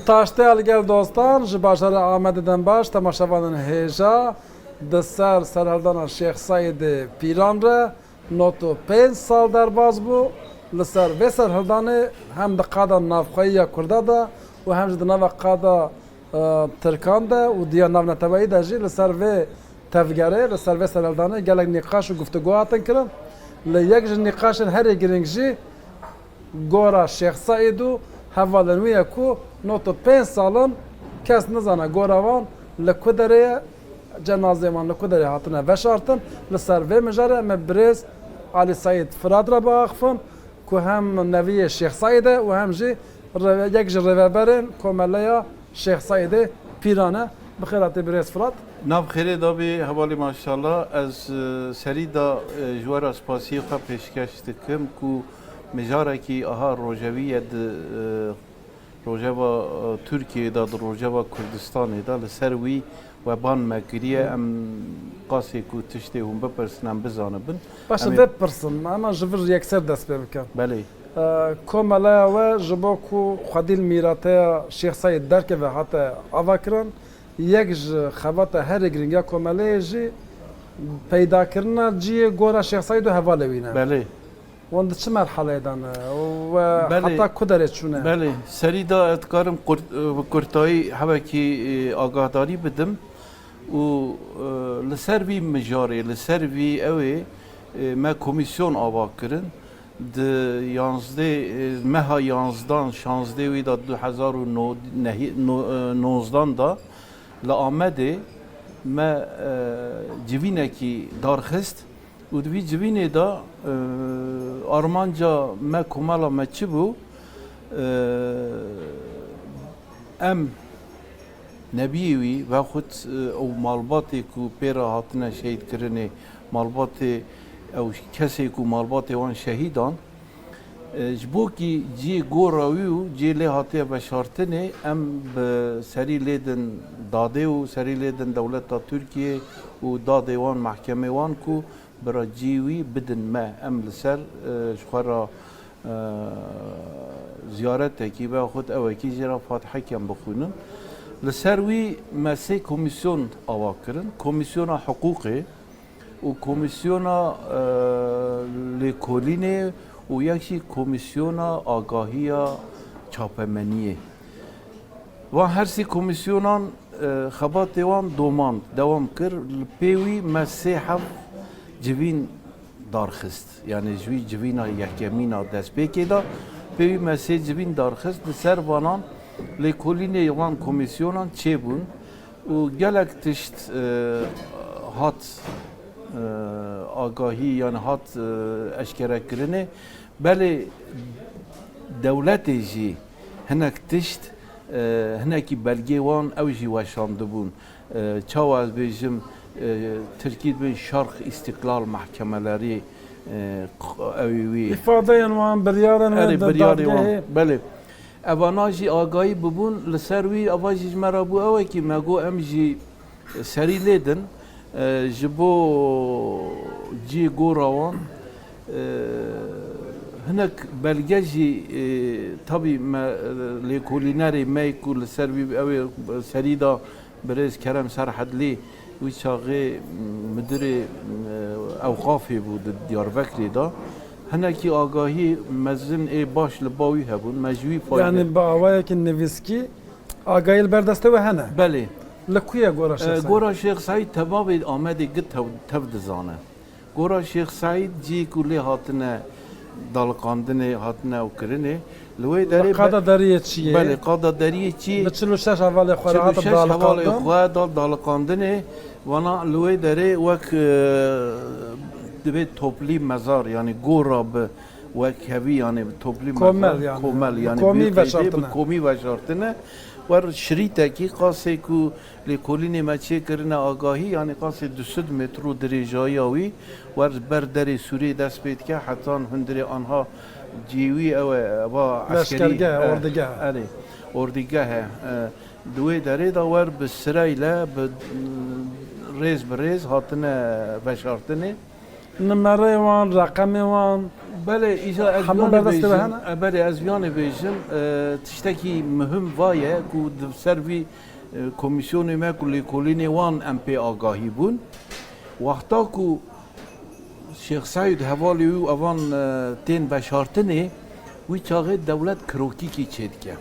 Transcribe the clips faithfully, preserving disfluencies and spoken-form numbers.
Taşteya li gel dostan, ji bajarê Amedê dem baş, temaşevanên hêja, di ser serhildana Şêx Seîdê Pîran re, nod û pênc sal derbas bû. Li ser vê serhildanê hem di qada navxweyî ya Kurda de û hem jî di nava qada, e, Tirkan de û diya navneteweyî de jî li ser vê tevgerê, li ser vê serhildanê gelek nîqaş û guftûgo hatin kirin. Li yek ji nîqaşên herî girîng jî gora Şêx Seîd û hevalên wî ye ku nod û pênc sal in kes nizane gora wan li ku derê ye, cenazeyê wan li ku derê hatine veşartin. Li ser vê mijarê em ê birêz Alî Seîd Firat re biaxifin ku hem neviyê Şêx Seîd e û hem jî reve-, yek ji rêveberên Komeleya Şêx Seîdê Pîran e. Bi xêr hatî birêz Firat. Nav xêrê dabî hevalî maşallah. Ez, e, serî de, e, ji we re spasiyê xwe pêşkeş dikim ku mijarekî aha rojevî ye di, e, rojeva, e, Tirkiyeyê de, di rojeva Kurdistanê de li ser wî weban me kiriye. Em qasê ku tiştê hûn bipirsin, em bizanibin. Baş e, em ê vê pirsin, em ji vir yekser dest pê bikin. Belê. E, komeleya we ji bo ku xwedî li mîrateya Şêx Seîd derkeve hate avakirin. Yek ji xebata herî girîng ya komeleyê jî peydakirina cihê gora Şêx Seîd û hevalê wî ne. Belê. Wan di çi merheleyê de ne û we Belê. heta ku derê çûne? Belê. Serî de ez dikarim kurt-, bi kurtayî hevekî, e, agahdarî bidim û, e, li ser vî mijarê, li ser vî ew ê, e, me komîsyon ava kirin. Di yanzdeh, e, meha yanzdan, şanzdeh wî de du hezar û neh, nehî-, no-, e, nozdan de li Amedê me, e, civînekî darxist û di vî civînê de, e, armanca me, komela me çi bû? E, em nebiyê wî vexwit, e, ew malbatê ku pê re hatine şehîdkirinê, malbatê ew kesê ku malbatê wan şehîdan, e, ji bo kî cihê gora wî û cihê lê hatiye veşartinê, em bi serî lê din dadê û serî lê din dewleta Tirkiyê û dadê wan, mehkemê wan ku bira cihê wî bidin me. Em li ser, e, ji xwe re, e, ziyaretekî veya xwet ewekî jê re fatihekên bixwînin. Li ser wî me sê komîsyon ava kirin. Komîsyona hiqûqê û komîsyona, e, lêkolînê û yek jî komîsyona agahiya çapemeniyê. Van her sê komîsyonan, e, xebatê wan domand, dewam kir. Li pê wî me sê heb civîn darxist. Yanî ji wî civîna yekemîna destpêkê de pê wî me sê civîn darxist. Li ser vanan lêkolînê wan komîsyonan çêbûn û gelek tişt, e, hat, e, agahî, yanî hat, e, eşkerekirinê. Belê dewletê jî hinek tişt, e, hinekî belgê wan ew jî weşandibûn. E, çawa ez bêjim, e, tirkî dibên şerh îstîqlal mehkemelerî, e, q-, ew ê wî. Îfadeyên wan, biryarên wan Erê, di biryarê wan. dadgehê. Belê. Evana jî agahî bibûn, li ser wî eva jî ji me re bû ew e kî me got em jî serî lê din, e, ji bo cî gora wan, e, hinek belge jî, e, tabî me, e, lêkolînerê me ku li ser wî ew ê serî da birêz Kerem Serhedlî wî çaxê, m, midirê, m, ewqafê bû di Diyarbekirê de. Hinekî agahî mezin ê baş li ba wî hebûn. Me ji wî fayde Yanî bi awayekî nivîskî agahî li ber destê we hene? Belê. Li ku ye Gora Şêx E, Seîd? Gora Şêx Seîd temamê Amedê gi tev, tev dizane. Gora Şêx Seîd cihê ku lê hatine daliqandinê, hatine ew kirinê. Li wê derê Li qada deriyê çiyê? Belê, qada deriyê çiyê. Bi çil û şeş hevalê xwe re hate daliqandin. Çil û şeş hevalê xwe da daliqandinê. Vana li wê derê wek, e, divê toplî mezar, yanî gora bi wek hevî, yanî toplî Komel mezar, yanî. komel, Bi yanî komî bi qeydê, bi veşartine. komî veşartine. Wer şirîtekî qasê ku lêkolînê me çêkirine agahî, yanî qasê du sed metro dirêjayiya wî, wer ber derê Sûrê dest pê dike, hetan hundirê anha cihê wî ew e, eva eskerî, Leşkergeh, e, ordîgeh. erê, ordîgeh e. E, di wê derê de wer bi sireyle, bi, rêz bi rêz hatine veşartinê. Nimereyê wan, reqemê wan, Belê, îca ez Hemû viyanê berdest bêjim, hene? e, belê, ez viyanê bêjim, e, tiştekî muhim va ye ku di ser vî, e, komîsyonê me ku lêkolînê wan em pê agahî bûn. Wexta ku Şêx Seîd hevalê wî û evan, e, tên veşartinê, wî çaxê dewlet kirokîkî çêdike.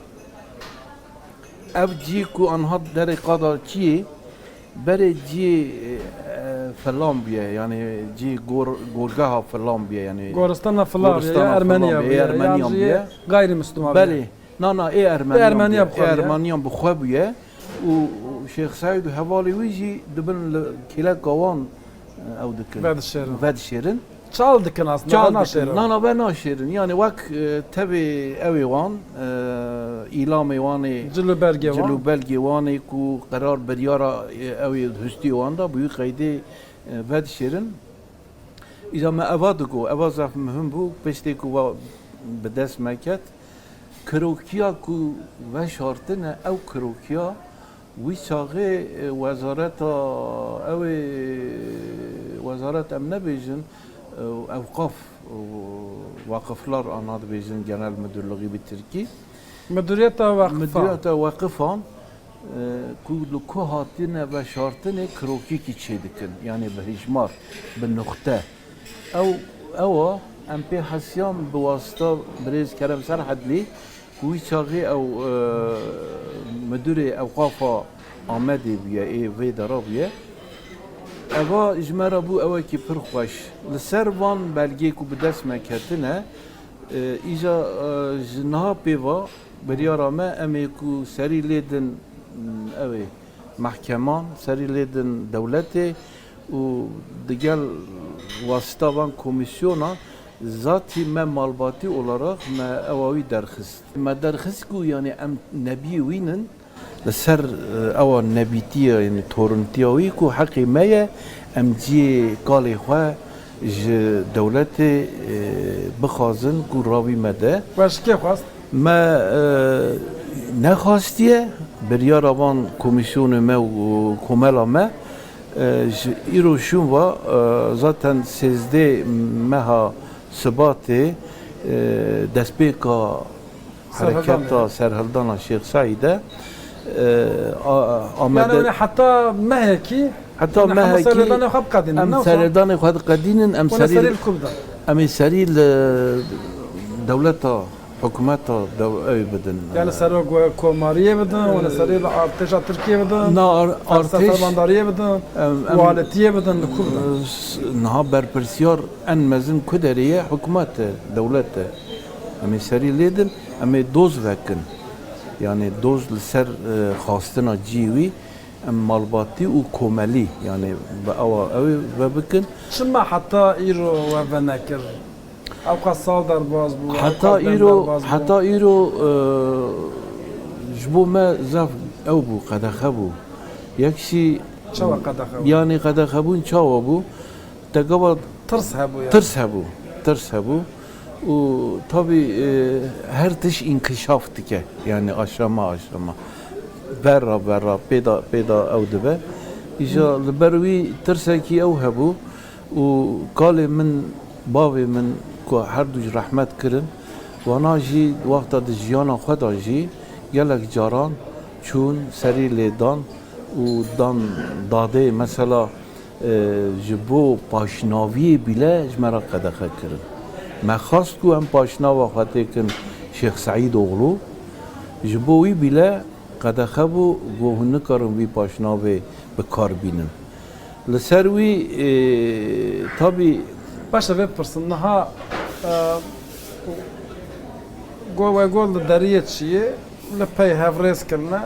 Ev cî ku anha derê qada çiyê, berê ciyê, e, filan bûye, yanî cî gor-, gorgeha filan bûye, yanî Goristana filan bûye, goristana ya Ermeniya filan bûye, bûye, ya Ermeniyan jî bûye. Gayrimîslima bûye. Belê, na, na, ê Ermeniyan bûye, ê Ermeniyan bi xwe bûye û, û Şêx Seîd û hevalê wî jî dibin li kêleka wan, e, ew dikin. Vedişêrin. Vedişêrin. Çal dikin aslında, Çal dikin. Naşêrin. Nana ve naşêrin. Yani wek, e, tevê ew ê wan, e, îlamê wan ê, Cil û belgê wan. Cil û belgê wan ê ku qerar biryara, e, ew ê hustî wan da, bi wî qeydê, e, vedişêrin. Îca me eva digo, eva zaf muhim bû, piştê ku va bi dest me ket. Kirokiya ku veşartine, ew kirokiya Wî çaxê, e, wezareta, ew ê, wezaret em nebêjin, e, ewqaf, e, vakıflar ana dibêjin, genel müdürlüğü bi tirkî. Müdüriyeta vakıfan. Müdüriyeta vakıfan, e, ku li ku hatine veşartinê kirokîkî çêdikin, yani bi hijmar, bi nuxte. Ew, ew a, em pê hesiyan bi wasita birêz Kerem Serhedlî, ku wî çaxê ew, e, müdürê ewqafa Amedê bûye, ê vê dera bûye. Eva ji me re bû ewekî pir xweş. Li ser van belgê ku bi dest me ketine, e, îja, e, ji niha pê va biryara me, em ê ku serî lê din, ew ê, mehkeman, serî lê din dewletê û digel wasita van komîsyona zatî me malbatî olarak me ewa wî derxist. Me derxist ku, yani, em nebiyê wî nin, li ser, e, ewa nebîtiye, yani, toruntiya wî ku heqê me ye, em ciyê kalê xwe ji dewletê, e, bixwazin ku ravî me de. We ji kê xwest? Me, e, nexwastiye, biryara van komîsyonê me û komela me, e, ji îro şûn va, e, zaten sêzdeh meha Sibatê, e, destpêka Serhildana. Hereketa serhildana Şêx Seîd e, e, a-, Amede. Yani, yani heta mehekî Heta Yani, hema mehekî serhildanê xwe biqedînin, em ne wisa? Serhildanê xwe diqedînin, em Wene serî, serî li kul de. Em ê serî li dewleta, hikûmeta dew-, ew bidin. Yani, serok we komariyê bidin, wene serî li artêşa Tirkiyê bidin, Na ar-, ser-, artêş, seferbandariyê bidin, em, em, waletiyê bidin li kul de. S-, niha berpirsiyar en mezin ku derê ye, hikûmet e, dewlet e. Em ê serî lê din, em ê doz vekin. Yani, doz li ser, e, xwastina cî wî, Em malbatî û komelî, yani bi ewa ew ê vebikin. Çima heta îro we venekir? Ewqas sal derbas bû, Heta ewqas dem îro, derbas bû. Heta îro, e, ji bo me zaf ew bû, qedexe bû. Yek jî Çawa qedexe bû? Yani qedexebûn çawa bû? Te gava Tirs hebû ya. Tirs hebû. Tirs hebû. Û tabî, e, her tişt înkişaf dike. Yani aşama aşama. Berra berra pêda pêda ew dibe. Îja li ber wî tirsekî ew hebû û kalê min, bavê min ku her du jî rehmet kirin, wana jî wexta di jiyana xwe de jî gelek caran çûn serî lê dan û dan dadê mesela, e, ji bo paşnaviyê bîle ji me re qedexe kirin. Me xwest ku em paşnava xwe têkin Şêx Seîd Oxlu. Ji bo wî bîle qedexe bû, ku hûn nikarin vî paşnavê bi kar bînin. Li ser wî, e, tabî Baş e, vê pirsin. Niha, e, go-, we got li deriyê çiyê, li pey hevrêz kirine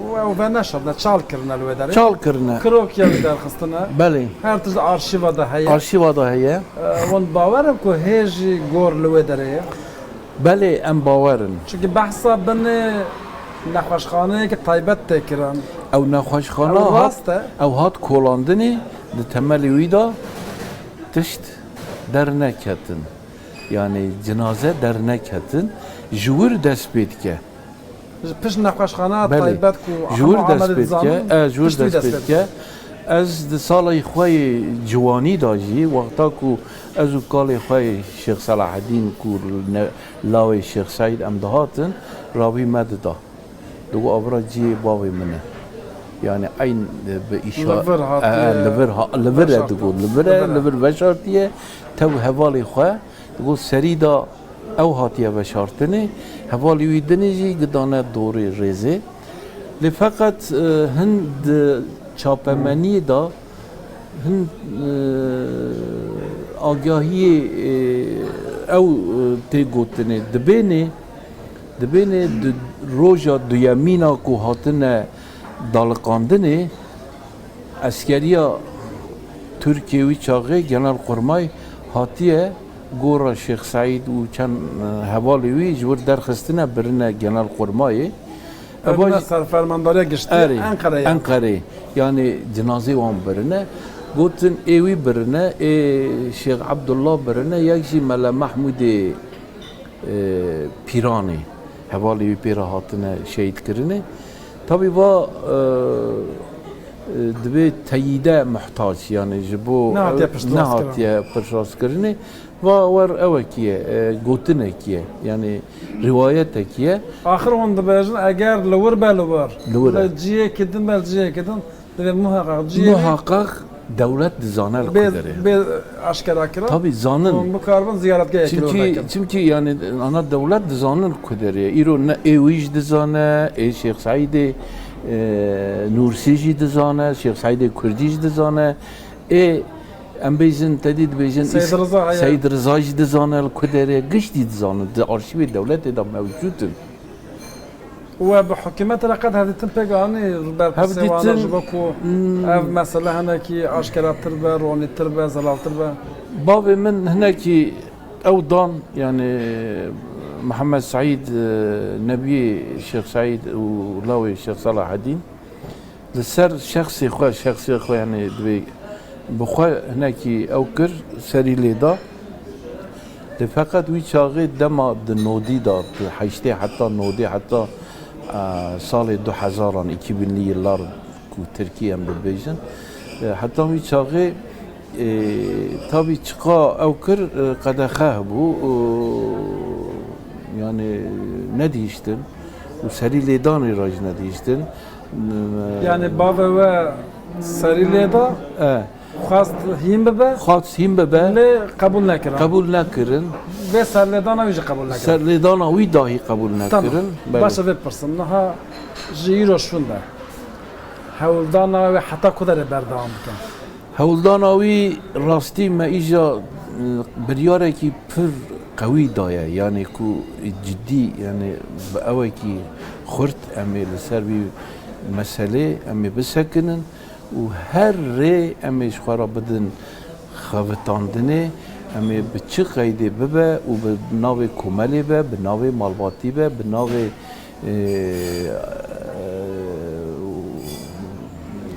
û ew veneşandine, çal kirine li wê derê. Çal kirine. Kirokiya wî derxistine. Belê. Her tişt arşîva de heye. Arşîva de heye. E, hûn bawer in ku hê jî gor li wê derê ye? Belê, em bawer in. Çunkî behsa binê nexweşxaneyeke taybet tê kirin. Ew nexweşxana Ew hat, rast e. Ew hat kolandinê, di temelê wî de tişt derneketin. Yani cenaze derneketin. Ji wir dest pê dike. Ji pişt nexweşxana Belê. Taybet ku Ji wir hema dest Amedê pê dike. dizanin, E, ji wir pişt wî dest pê dike. Ez di salê xwe yê ciwanî de jî, wexta ku ez û kalê xwe yê Şêx Selahedîn ku ne, lawê Şêx Seîd em dihatin, rawî me dida. Digot, "Avira cihê bavê min e." Yani eyn bi îşa-, Li vir hatiye e, e, li vir ha-, li vir e veşartin. Digot, li vir e, Li vir e. Li vir veşartiye, tev hevalê xwe, digot, serî de ew hatiye veşartinê, hevalê wî dinê jî gidane dorê rêzê. Lê feqet, e, hin di çapemeniyê de hin, e, agahiyê, e, ew, e, tê gotinê. Dibênê, dibênê di roja duyemîna ku hatine daliqandinê, eskeriya Tirkiyê wî çaxê Genelkurmay hatiye gora Şêx Seîd û çend, e, hevalê wî ji wir derxistine birine Genelkurmayê. Birine Eva jî ser fermandariya giştî Erê, Enqereyê. Enqerê. Yani cinazê wan birine. Gotin ê wî birine, ê Şêx Ebdullah birine, yek jî Mele Mehmûdê, e, Pîranê. Hevalê wî pê re hatine şehîdkirinê. Tabî va, e, e, divê teyîde muhtac, yani ji bo Nehatiye ew piştrast kirin. Nehatiye piştrast kirinê. Va wer ewekî ye, e, gotinekî ye, yani riwayetekî ye. Axir hûn dibêjin, eger li wir be li wir, Li wir e. Li cihekî din be li cihekî din, divê muheqeq cihê Muheqeq dewlet dizane li bê, ku derê. Bê aşkera kirin. Tabî zanin. Hûn bikaribin ziyaretgehekî li wir Çimkî, vekin. Çimkî yani ana dewlet dizanin li ku derê ye. Îro ne ê wî jî dizane, ê Şêx Seîdê, e, Nûrsî jî dizane, Şêx Seîdê Kurdî jî dizane. Ê, em bêjin, te dî dibêjin, Seyd Riza heye. Seyd Riza jî dizane li ku derê, giştî dizanin, di arşîvê dewletê de mewcûd in. We bi hikûmetê re qet hevdîtin pêk anî ber pirsê wana Hevdîtin, ji bo ku hmm. Ev mesele hinekî aşkeratir be, ronîtir be, zelaltir be? Bavê min hinekî ew dan, yani Mihemed Seîd, e, nebiyê Şêx Seîd û lawê Şêx Selahedîn, Li ser şexsê xwe, şexsê xwe, yani divê bi xwe hinekî ew kir, serî lê da. Lê feqet wî çaxê dema di nodî da, di heştê heta nodî heta, e, salê du hezaran, iki binli yıllar ku tirkî em dibêjin, e, heta wî çaxê, e, tabî çiqa ew kir, e, qedexe hebû, e, yani nedihiştin û serî lêdanê re jî nedihiştin. Yani bavê we serî lê da, E. Xwest hîn bibe. Xwest hîn bibe. Lê qebûl nekirin. Qebûl nekirin. Vê serlêdana wî jî qebûl nekirin. Serlêdana wî dahî qebûl nekirin. Tamam. Belê. Baş e, vê pirsim. Niha ji îro şûnde hewldana wê heta ku derê berdewam bikin? Hewldana wî rastî me îja, e, biryarekî pir qewî daye. Yani ku cidî, yani bi ewekî xurt em ê li ser vî meselê em ê bisekinin. Û her rê em ê ji xwe re bidin xebitandinê, em ê bi çi qeydê bibe û bi navê komelê be, bi navê malbatî be, bi navê, e, e,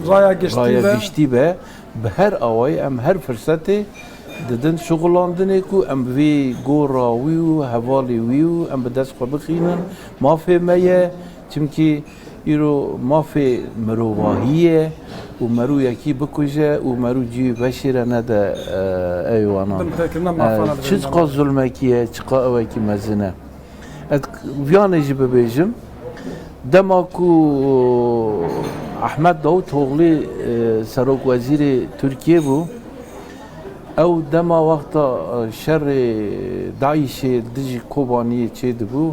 Raya giştî raya be. Giştî be, bi her awayî em her firsetê didin şixulandinê ku em vê gora wî û hevalê wî û em bi dest xwe bixînin, mafê me ye, çimkî Îro mafê mirovahî ye û merû yekî bikuje û merû cî veşêre nede, e, ey wana. Binpêkirina mafan E, e, çiqa zulmekî ye, çiqa ewekî mezin e. Ez viyanê jî bibêjim, dema ku Ahmet Davutoğlu, e, serokwezîrê Tirkiyê bû, ew dema wexta, e, şerê DAIŞê dijî Kobaniyê çêdibû,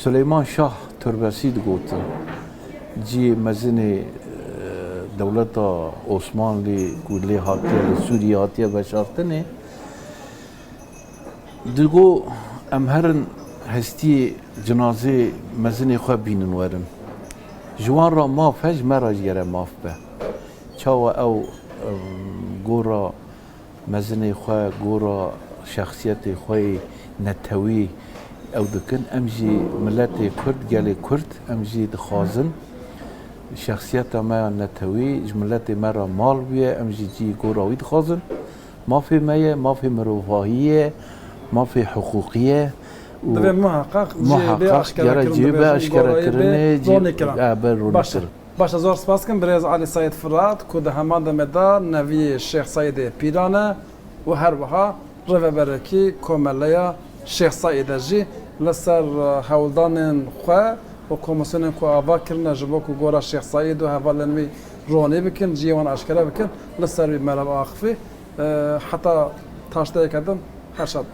Silêman Şah Turbesî digotin, cihê mezinê, e, dewleta Osmanlî ku lê hatiye, li Sûriyê hatiye veşartinê, digo, em herin hestiyê cinazê mezinê xwe bînin werin. Ji wan re maf e, ji me re jî gere maf be. Çawa ew, em, gora mezinê xwe, gora şexsiyetê xwe yê netewî ew dikin. Em jî miletê Kurd, gelê Kurd, em jî dixwazin şexsiyeta me ya netewî ji miletê me re mal bûye, em jî cî gora wî dixwazin. Mafê me ye, mafê mirovahî ye, mafê hiqûqî ye û Divê muheqeq cihê bê muheqeq aşkere gere kirin, cihê bê dibêjin, aşkere gorayê bê kirinê, cihê ronî kirin. E, bê ronî Baş e. Kirin. Baş e, zor spas dikim birêz Elî Seîd Firat ku di heman demê de neviyê Şêx Seîdê Pîran e û her wiha rêveberekî Komeleya Şêx Seîd e jî li ser, e, hewldanên xwe û komîsyonên ku ava kirine ji bo ku gora Şêx Seîd û hevalên wî ronî bikin, cihê wan aşkere bikin, li ser wî meriv axifî. E, heta taşteyeke din her şad.